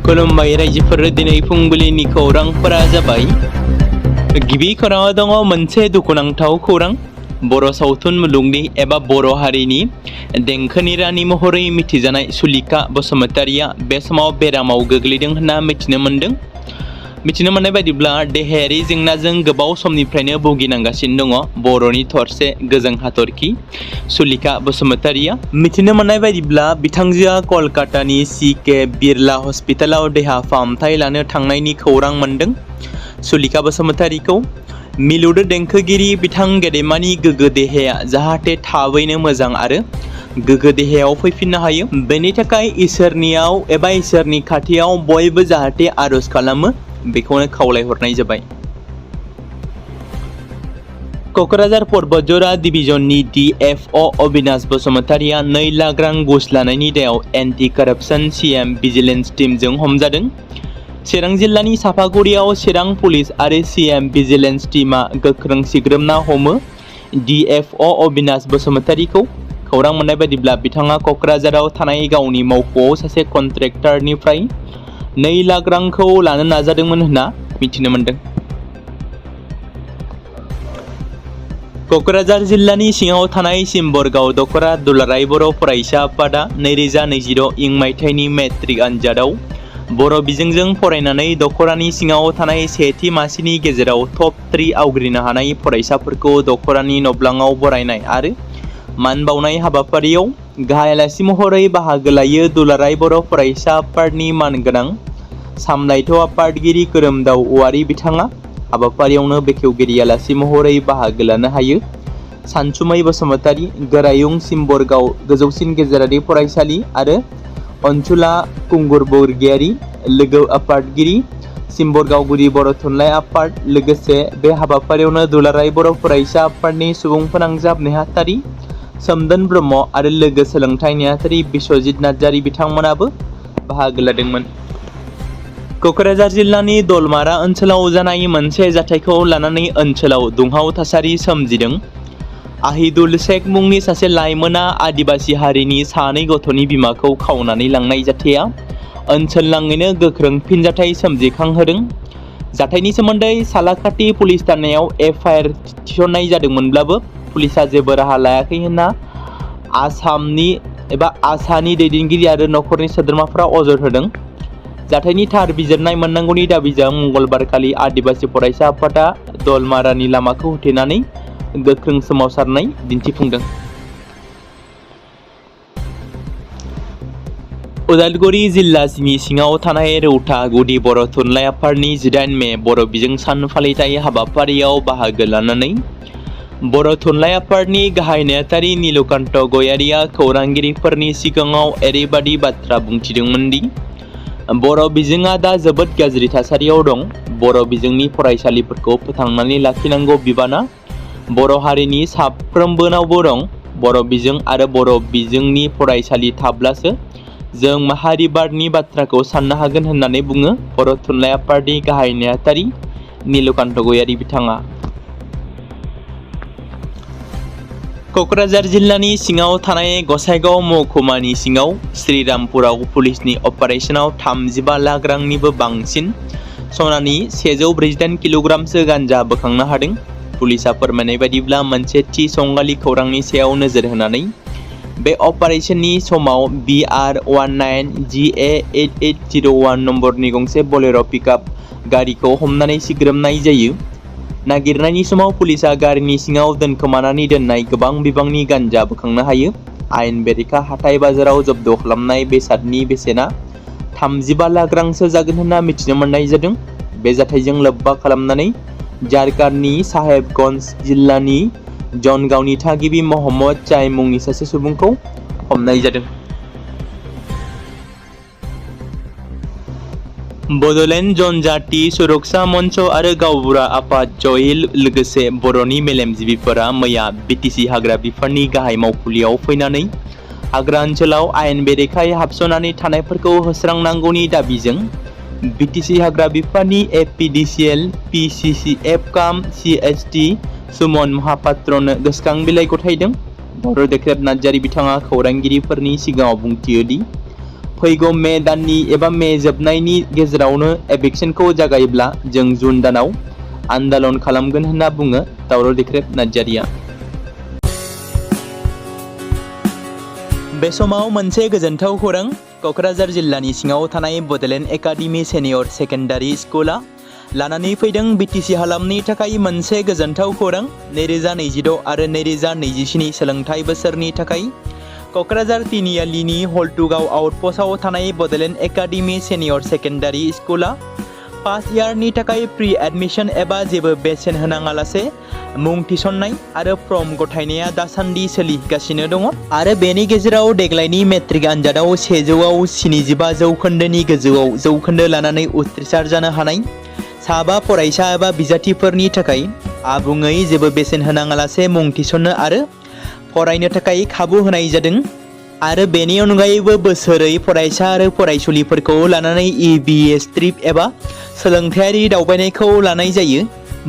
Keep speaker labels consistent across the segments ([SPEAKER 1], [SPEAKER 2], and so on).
[SPEAKER 1] खुलुमबाय रायजोफोर दिनै फुंबिलिनि खौरांफोरा जाबाय गिबि खौराङाव दङ मोनसे दुखुनांथाव खौरां बर' सावथुन मुलुगनि एबा बर' हारिनि देंखोनि रानि महरै मिथिजानाय सुलिखा बसुमतारिया बे समाव बेरामाव गोग्लैदों होनना मिथिनो मोननाय बायदिब्ला देहायारि जेंनाजों गोबाव समनिफ्रायनो भुगिनांगासिनो दङ बर'नि थरसे गोजों हाथरखि सुलिखा बसुमतारिया। मिथिनो मोननाय बायदिब्ला बिथांजोआ कलकातानि CK बिरला हस्पिटालाव देहा फाहामथाय लानो थांनायनि खौरां मोनदों। सुलिखा बसुमतारिखौ मिलौदो देंखोगिरि बिथां गेदेमानि गोग्गो देहाया जाहाथे थाबैनो मोजां आरो गोग्गो देहायाव फैफिननो हायो बेनि थाखाय इसोरनियाव एबा इसोरनि खाथियाव बयबो जाहाथे आरज खालामो बेखौनो खावलायहरनाय जाबाय। क'क्राझार पर्बतजरा डिभिजननि DFO अबिनाश बसुमतारिया 2 लाख रां घुस लानायनि दायाव एन्टि कारापसन CM भिजिलेन्स टीमजों हमजादों। चिरां जिल्लानि सापागुरियाव चिरां पुलिस आरो CM भिजिलेन्स टीमा गोख्रों सिग्रोमना हमो DFO अबिनाश बसुमतारिखौ। खौरां मोननाय बायदिब्ला बिथाङा क'क्राझाराव थानाय गावनि मावख'आव सासे कन्ट्रेक्टरनिफ्राय 2 लाख रांखौ लानो नाजादोंमोन होनना मिथिनो मोनदों। क'क्राझार जिल्लानि सिङाव थानाय सिम्बरगाव दख'रा दुलाराय बर' फरायसा आफादा 2026 मायथाइनि मेट्रिक आनजादाव बर' बिजोंजों फरायनानै दख'रानि सिङाव थानाय सेथि मासिनि गेजेराव टप 3 आवग्रिनो हानाय फरायसाफोरखौ दख'रानि नब्लाङाव बरायनाय आरो मान बावनाय हाबाफारियाव गाहाय आलासि महरै बाहागो लायो दुलाराय बर' फरायसा आफादनि मानगोनां सामलायथ' आफादगिरि खोरोमदाव औवारि बिथाङा। हाबाफारियावनो बेखेवगिरि आलासि महरै बाहागो लानो हायो सानसुमै बसुमतारि, गोरायुं सिम्बरगाव गोजौसिन गेजेरारि फरायसालि आरो अनसुला कुंगुर बरगयारि, लोगो आफादगिरि सिम्बरगाव गुदि बर' थुनलाइ आफाद। लोगोसे बे हाबाफारियावनो दुलाराय बर' फरायसा आफादनि सुबुं फोनांजाब नेहाथारि सोमदोन ब्रह्म आरो लोगो सोलोंथाइ नेहाथारि बिश्वजित नार्जारि बिथांमोनाबो बाहागो लादोंमोन। क'क्राझार जिल्लानि दलमारा ओनसोलाव जानाय मोनसे जाथायखौ लानानै ओनसोलाव दुंहाव थासारि सोमजिदों। আহিदुल शेख मुंनि सासे लाइमोना आदिबासि हारिनि 2 गथ'नि बिमाखौ खावनानै लांनाय जाथाया ओनसोलनाङैनो गोख्रों फिनजाथाय सोमजिखांहोदों। जाथायनि सोमोन्दै सालाकाटि पुलिस थानायाव FIR थिसननाय जादोंमोनब्लाबो पुलिसा जेबो राहा लायाखै होनना आसानि दैदेनगिरि आरो नखरनि सोद्रोमाफोरा अजद होदों। जाथायनि थार बिजिरनाय मोननांगौनि दाबिजों मंगलबारखालि आदिबासि फरायसा आफादा दलमारानि लामाखौ होथेनानै गोख्रों सोमावसारनाय दिन्थिफुंदों। उदालगुरि जिल्लानि सिङाव थानाय रौता गुदि बर' थुनलाइ आफादनि 18 मे बर' बिजों सान फालिथाय हाबाफारियाव बाहागो लानानै बर' थुनलाइ आफादनि गाहाय नेहाथारि नीलकान्त गयारिया खौरांगिरिफोरनि सिगाङाव ओरैबादि बाथ्रा बुंथिदोंमोन दि बर' बिजोङा दा जोबोद गाज्रि थासारियाव दं। बर' बिजोंनि फरायसालिफोरखौ फोथांनानै लाखिनांगौ बिबाना बर' हारिनि साफ्रोमबोनावबो दं। बर' बिजों आरो बर' बिजोंनि फरायसालि थाब्लासो जों माहारिबादनि बाथ्राखौ साननो हागोन होननानै बुङो बर' थुनलाइ आफादनि गाहाय नेहाथारि नीलकान्त गयारि बिथाङा। क'क्राझार जिल्लानि सिङाव थानाय गसाइगाव महकुमानि सिङाव श्रीरामपुराव पुलिसनि अपारेशनाव 35 लाख रांनिबो बांसिन सनानि 148 किल'ग्रामसो गान्जा बोखांनो हादों। पुलिसा फोरमायनाय बायदिब्ला मोनसे थि संगालि खौरांनि सायाव नोजोर होनानै बे अपारेशननि समाव BR 19 GA 8801 नम्बरनि गंसे बोलेर' पिकआप गारिखौ हमनानै सिग्रोमनाय जायो। नागिरनायनि समाव पुलिसा गारिनि सिङाव दोनखोमानानै दोननाय गोबां बिबांनि गान्जा बोखांनो हायो। आयेन बेरेखा हाथाय बाजाराव जब्द खालामनाय बेसादनि बेसेना 35 लाख रांसो जागोन होनना मिथिनो मोननाय जादों। बे जाथायजों लोब्बा खालामनानै झारखन्डनि साहेबगन्ज जिल्लानि जनगावनि थागिबि महम्मद चाय मुंनि सासे सुबुंखौ हमनाय जादों। बड'लेण्ड जनजाति सुरक्षा मन्च आरो गावबुरा आफाद जयै लोगोसे बर'नि मेलेमजिबिफोरा मैया BTC हाग्रा बिफाननि गाहाय मावखुलियाव फैनानै हाग्रा ओनसोलाव आयेन बेरेखायै हाबसोनानै थानायफोरखौ होस्रांनांगौनि दाबिजों BTC हाग्रा बिफाननि APDCL PCCF काम CST सुमन महापात्रनो गोसोखां बिलाइ गथायदों। बड'क्रेटर नार्जारि बिथाङा खौरांगिरिफोरनि सिगाङाव बुंथियो दि फैगौ मे दाननि एबा मे जोबनायनि गेजेरावनो एभिक्सनखौ जागायोब्ला जों जुन दानाव आन्दालन खालामगोन होनना बुङो दावराव देख्रेब नार्जारिया। बे समाव मोनसे गोजोनथाव खौरां। क'क्राझार जिल्लानि सिङाव थानाय बड'लेण्ड एकाडेमि सिनियर सेकेन्डारि स्कुला लानानै फैदों बिटिसि हालामनि थाखाय मोनसे गोजोनथाव खौरां। 2026 आरो 2027 सोलोंथाइ बोसोरनि थाखाय क'क्राझार तिनिआलिनि हल्टुगाव आउटपस्टआव थानाय बड'लेण्ड एकाडेमि सिनियर सेकेन्डारि स्कुला फार्स्ट इयारनि थाखाय प्रि एडमिशन एबा जेबो बेसेन होनाङालासे मुं थिसननाय आरो फर्म गथायनाया दासान्दि सोलिगासिनो दङ आरो बेनि गेजेराव देग्लायनि मेट्रिक आनजादाव 100आव 75 जौखोन्दोनि गोजौआव जौखोन्दो लानानै उथ्रिसार जानो हानाय साबा फरायसा एबा बिजाथिफोरनि थाखाय आबुङै जेबो बेसेन होनाङालासे मुं थिसननो आरो फरायनो थाखाय खाबु होनाय जादों आरो बेनि अनगायैबो बोसोरै फरायसा आरो फरायसुलिफोरखौ लानानै EBS ट्रिप एबा सोलोंथायारि दावबायनायखौ लानाय जायो।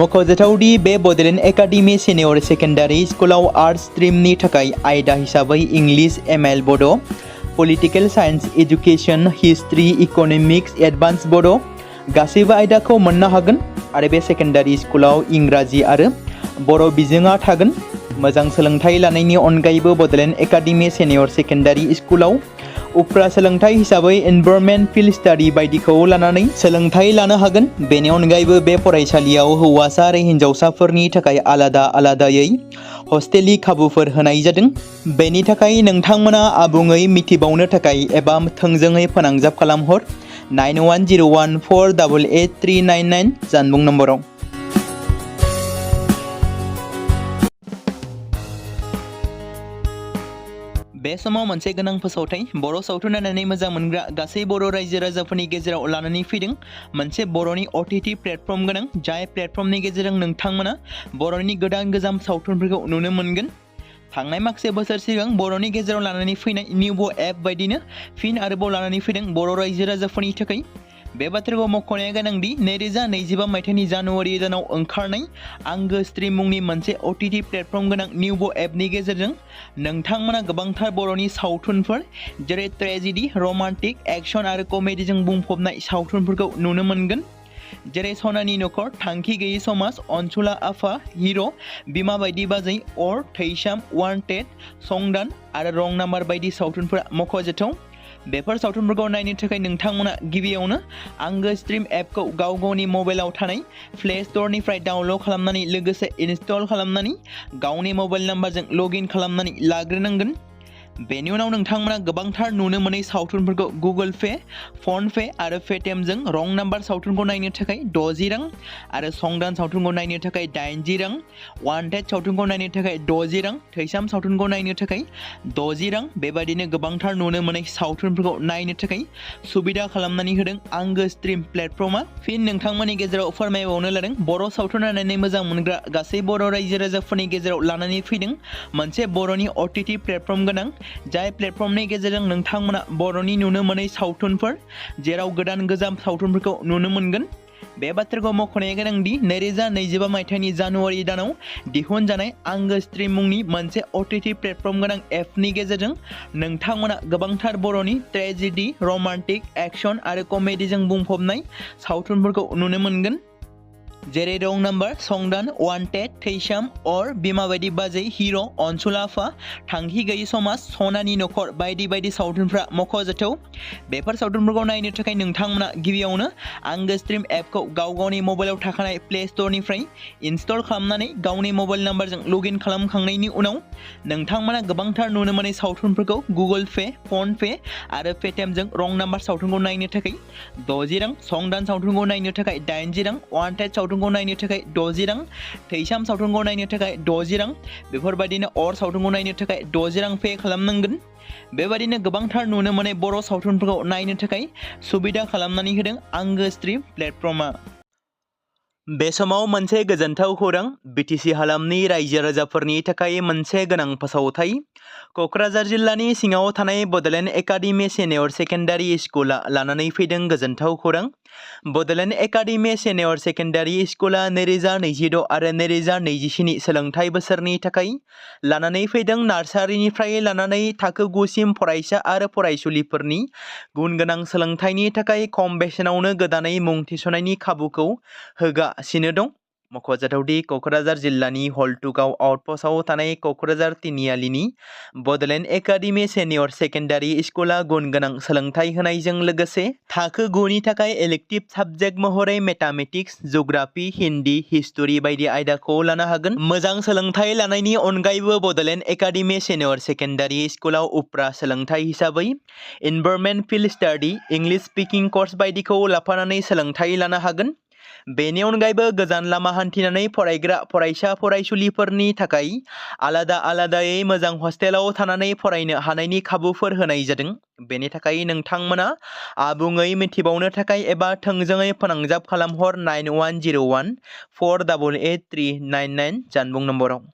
[SPEAKER 1] मख'जाथावदि बे बड'लेण्ड एकाडेमि सिनियर सेकेन्डारि स्कुलाव आर्ट्स स्ट्रिमनि थाखाय आयदा हिसाबै इंलिश ML बड', political science education, history, economics, advance बड' गासैबो आयदाखौ मोननो हागोन आरो बे सेकेन्डारि स्कुलाव इंराजि आरो बर' बिजोङा थागोन। मोजां सोलोंथाइ लानायनि अनगायैबो बड'लेण्ड एकाडेमि सिनियर सेकेन्डारि स्कुलाव उफ्रा सोलोंथाइ हिसाबै एनभायरनमेन्ट फिल्ड स्टाडि बायदिखौ लानानै सोलोंथाइ लानो हागोन। बेनि अनगायैबो बे फरायसालियाव हौवासा आरो हिन्जावसाफोरनि थाखाय आलादा आलादायै हस्टेलनि खाबुफोर होनाय जादों। बेनि थाखाय नोंथांमोना आबुङै मिथिबावनो थाखाय एबा थोंजोङै फोनांजाब खालामहर 9101488399 जानबुं नम्बराव। बे समाव मोनसे गोनां फोसावथाय बर' सावथुन नायनानै मोजां मोनग्रा गासै बर' रायजो राजाफोरनि गेजेराव लानानै फैदों मोनसे बर'नि OTT प्लेटफर्म गोनां, जाय प्लेटफर्मनि गेजेरजों नोंथांमोना बर'नि गोदान गोजाम सावथुनफोरखौ नुनो मोनगोन। थांनाय माखासे बोसोर सिगां बर'नि गेजेराव लानानै फैनाय निउबो एप बायदिनो फिन आरोबाव लानानै फैदों बर' रायजो राजाफोरनि थाखाय। बे बाथ्राखौ मख'नाया गोनांदि 2025 मायथाइनि जानुवारि दानाव ओंखारनाय आंगो स्ट्रिम मुंनि मोनसे OTT प्लेटफर्म गोनां निउबो एपनि गेजेरजों नोंथांमोना गोबांथार बर'नि सावथुनफोर जेरै ट्रेजेडि, रमान्टिक, एक्शन आरो कमेडिजों बुंफबनाय सावथुनफोरखौ नुनो मोनगोन। जेरै सनानि नखर, थांखि गैयै समाज, अनसुला आफा, हिर', बिमा बायदि बाजै, अर, थैसाम, वान्टेड, संदान आरो रं नाम्बार बायदि सावथुनफोरा मख'जाथाव। बेफोर सावथुनफोरखौ नायनो थाखाय नोंथांमोना गिबियावनो आंगो स्ट्रिम एपखौ गावनि मबाइलाव थानाय प्ले स्ट'रनिफ्राय डाउनल'ड खालामनानै लोगोसे इनस्टल खालामनानै गावनि मबाइल नाम्बारजों लगइन खालामनानै लाग्रोनांगोन। बेनि उनाव नोंथांमोना गोबांथार नुनो मोनै सावथुनफोरखौ गुगोल पे, फन पे आरो पेटिएमजों रं नाम्बार सावथुनखौ नायनो थाखाय 60 रां आरो संदान सावथुनखौ नायनो थाखाय 80 रां, वान्टेड सावथुनखौ नायनो थाखाय 60 रां, थैसाम सावथुनखौ नायनो थाखाय 60 रां बेबायदिनो गोबांथार नुनो मोनै सावथुनफोरखौ नायनो थाखाय सुबिदा खालामनानै होदों आंगो स्ट्रिम प्लेटफर्मा। फिन नोंथांमोननि गेजेराव फोरमायबावनो लादों बर' सावथुन नायनानै मोजां मोनग्रा गासै बर' रायजो राजाफोरनि गेजेराव लानानै फैदों मोनसे बर'नि OTT प्लेटफर्म गोनां, जाय प्लेटफर्मनि गेजेरजों नोंथांमोना बर'नि नुनो मोनै सावथुनफोर जेराव गोदान गोजाम सावथुनफोरखौ नुनो मोनगोन। बे बाथ्राखौ मख'नाया गोनांदि 2025 मायथाइनि जानुवारि दानाव दिहुनजानाय आंगो स्ट्रिम मुंनि मोनसे OTT प्लेटफर्म गोनां एपनि गेजेरजों नोंथांमोना गोबांथार बर'नि ट्रेजेडि, रमान्टिक, एक्शन आरो कमेडिजों बुंफबनाय सावथुनफोरखौ नुनो मोनगोन। जेरै रं नाम्बार, संदान, वान्टेड, थैसाम, अर, बिमा बायदि बाजै, हिर', अनसुला आफा, थांखि गैयै समाज, सनानि नखर बायदि बायदि सावथुनफ्रा मख'जाथाव। बेफोर सावथुनफोरखौ नायनो थाखाय नोंथांमोना गिबियावनो आंगो स्ट्रिम एपखौ गावनि मबाइलाव थाखानाय प्ले स्ट'रनिफ्राय इनस्टल खालामनानै गावनि मबाइल नाम्बारजों लगइन खालामखांनायनि उनाव नोंथांमोना गोबांथार नुनो मोनै सावथुनफोरखौ गुगोल पे, फन पे आरो पेटिएमजों रं नाम्बार सावथुनखौ नायनो थाखाय 60 रां, संदान सावथुनखौ नायनो थाखाय 80 रां, वान्टेड सावथुनखौ नायनो थाखाय 60 रां, थैसाम सावथुनखौ नायनो थाखाय 60 रां बेफोरबायदिनो अर सावथुनखौ नायनो थाखाय 60 रां पे खालामनांगोन। बेबायदिनो गोबांथार नुनो मोनै बर' सावथुनफोरखौ नायनो थाखाय सुबिदा खालामनानै होदों आंगो स्ट्रिम प्लेटफर्मा। बे समाव मोनसे गोजोनथाव खौरां बिटिसि हालामनि रायजो राजाफोरनि थाखाय मोनसे गोनां फोसावथाय। क'क्राझार जिल्लानि सिङाव थानाय बड'लेण्ड एकाडेमि सिनियर सेकेन्डारि स्कुला लानानै फैदों गोजोनथाव खौरां। बड'लेण्ड एकाडेमि सेनियर सेकेन्डारि स्कुला 2026 आरो 2027 सोलोंथाइ बोसोरनि थाखाय लानानै फैदों नार्सारिनिफ्राय लानानै थाखो 9 सिम फरायसा आरो फरायसुलिफोरनि गुन गोनां सोलोंथाइनि थाखाय खम बेसेनावनो गोदानै मुं थिसननायनि खाबुखौ होगासिनो दं। मख'जाथावदि क'क्राझार जिल्लानि हल्टुगाव आउटपस्टआव थानाय क'क्राझार तिनिआलिनि बड'लेण्ड एकाडेमि सेनियर सेकेन्डारि स्कुला गुन गोनां सोलोंथाइ होनायजों लोगोसे थाखो 9 नि थाखाय इलेक्टिभ साबजेक्ट महरै मेथामेटिक्स, जिअ'ग्राफि, हिन्दी, हिस्टरि बायदि आयदाखौ लानो हागोन। मोजां सोलोंथाइ लानायनि अनगायैबो बड'लेण्ड एकाडेमि सेनियर सेकेन्डारि स्कुलाव उफ्रा सोलोंथाइ हिसाबै environment field study, English speaking course बायदिखौ लाफानानै सोलोंथाइ लानो हागोन। बेनि अनगायैबो गोजान लामा हान्थिनानै फरायग्रा फरायसा फरायसुलिफोरनि थाखाय आलादायै मोजां हस्टेलाव थानानै फरायनो हानायनि खाबुफोर होनाय जादों। बेनि थाखाय नोंथांमोना आबुङै मिथिबावनो थाखाय एबा थोंजोङै फोनांजाब खालामहर 9101 488 399 जानबुं नम्बराव।